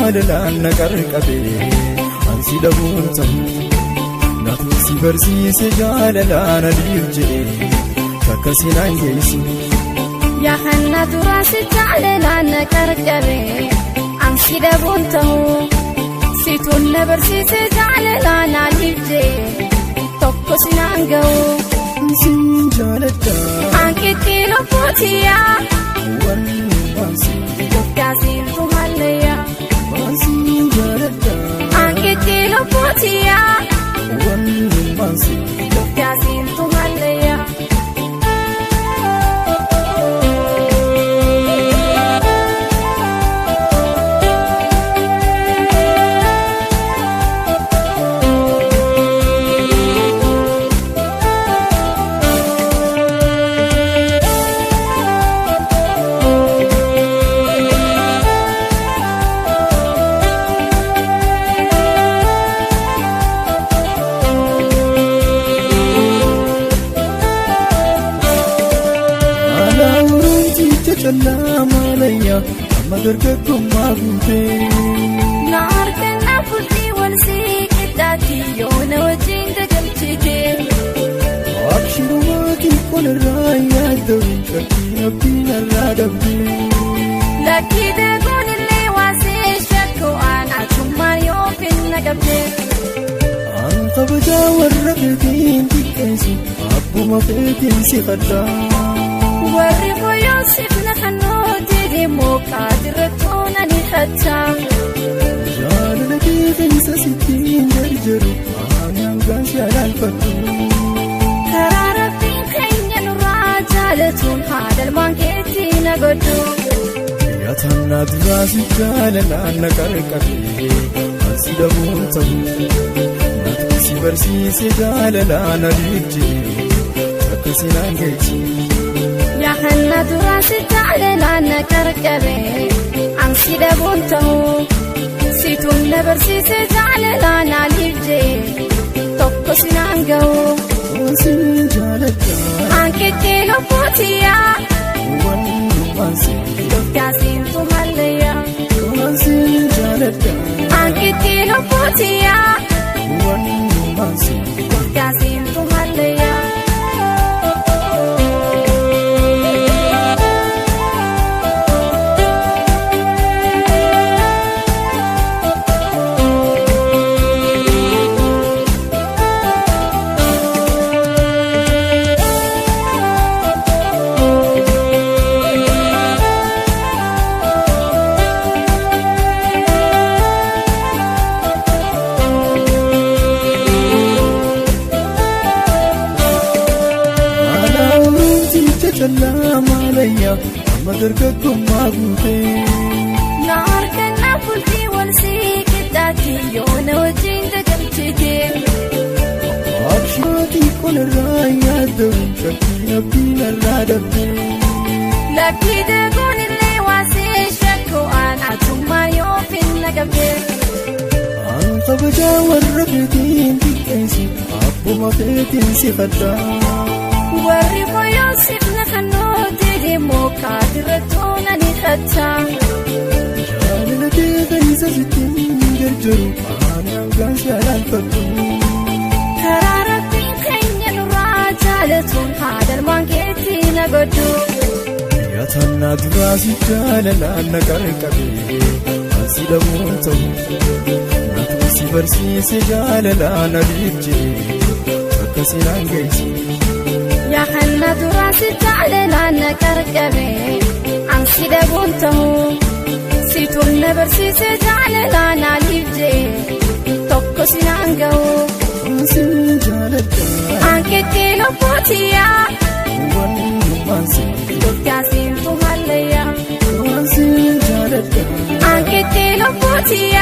jaalalaan na qarqabe ansi dhabuun ta'u. Natu si barsiise jaalalaan aliif jedhe takka sinaan geessu. Yaa hanna duraa si jaalalaan na qarqabe ansi dhabuun ta'u. Situun na barsiise jaalalaan aliif jedhe tokko sinaan ga'u. Sin jaaladha. Ankitti lubbuutiyyaa. Wanni baansi. Gaasiintu hallayyaa. Sin jaaladha. Ankitti lubbuutiyyaa. Wanni baansi. Gaasiintu hallayyaa. Callaa maalayyaa amma dargaggummaa guutee. Na harkannaa fultii wal sii qixxaatti yoo na wajjin dagalchite. Abshirumaatiin qolirraa yaaddawu shakkiin abdiin irraa dhabdee. Lakkii deeguun illee waasee shakkoo aan atummaan yoo finna qabde. An kabajaa warra feetiin xiqqeessu abbuma feetiin si qaddaa. Warri fooyyoo sifna kannooti deemoo qaadirrattuu nani qachaa. Jaalala keessa sittiin jarjaru ani hangaan si alaalfadhu. Karaa rabbiin keenya nurraa jaalatuun haadalmaan keetti na godhu. Yaatannaa duraa si jaalalaan na qarqabe ansi dhabuun ta'u. Natu si barsiise jaalalaan aliif jedhe takka sinaan geessu. Yaa hanna duraa si jaalalaan na qarqabe ansi dhabuun ta'u. Situun na barsiise jaalalaan aliif jedhe tokko sinaan ga'u. Sin jaaladha. Ankitti lubbuutiyyaa. Wanni baansi. Gaasiintu hallayyaa. Sin jaaladha. Ankitti lubbuutiyyaa. Wanni baansi. Gaasiintu hallayyaa. Callaa maalayyaa amma dargaggummaa guutee. Na harkannaa fultii wal sii qixxaatti yoo na wajjin dagalchite. Abshiraatiin qolirraa yaaddawu shakkiin abdiin irraa dhabdee. Lakkii deeguun illee waasee shakkoo aan atummaan yoo finna qabde. An kabajaa warra feetiin xiqqeessu abbuma feetiin si qaddaa. Warri fooyyoo sifna kannooti deemoo qaadirrattuu nani qachaa. Jaalala keessa sittiin jarjaru ani hangaan si alaalfadhu. Karaa rabbiin keenya nurraa jaalatuun haadalmaan keetti na godhu. Yaatannaa duraa si jaalalaan na qarqabe ansi dhabuun ta'u. Natu si barsiise jaalalaan aliif jedhe takka sinaan geessu. Yaa hanna duraa si jaalalaan na qarqabe ansi dhabuun ta'u. Situun na barsiise jaalalaan aliif jedhe tokko sinaan ga'u. Sin jaaladha. Ankitti lubbuutiyyaa. Wanni baansi. Gaasiintu hallayyaa. Sin jaaladha. Ankitti lubbuutiyyaa.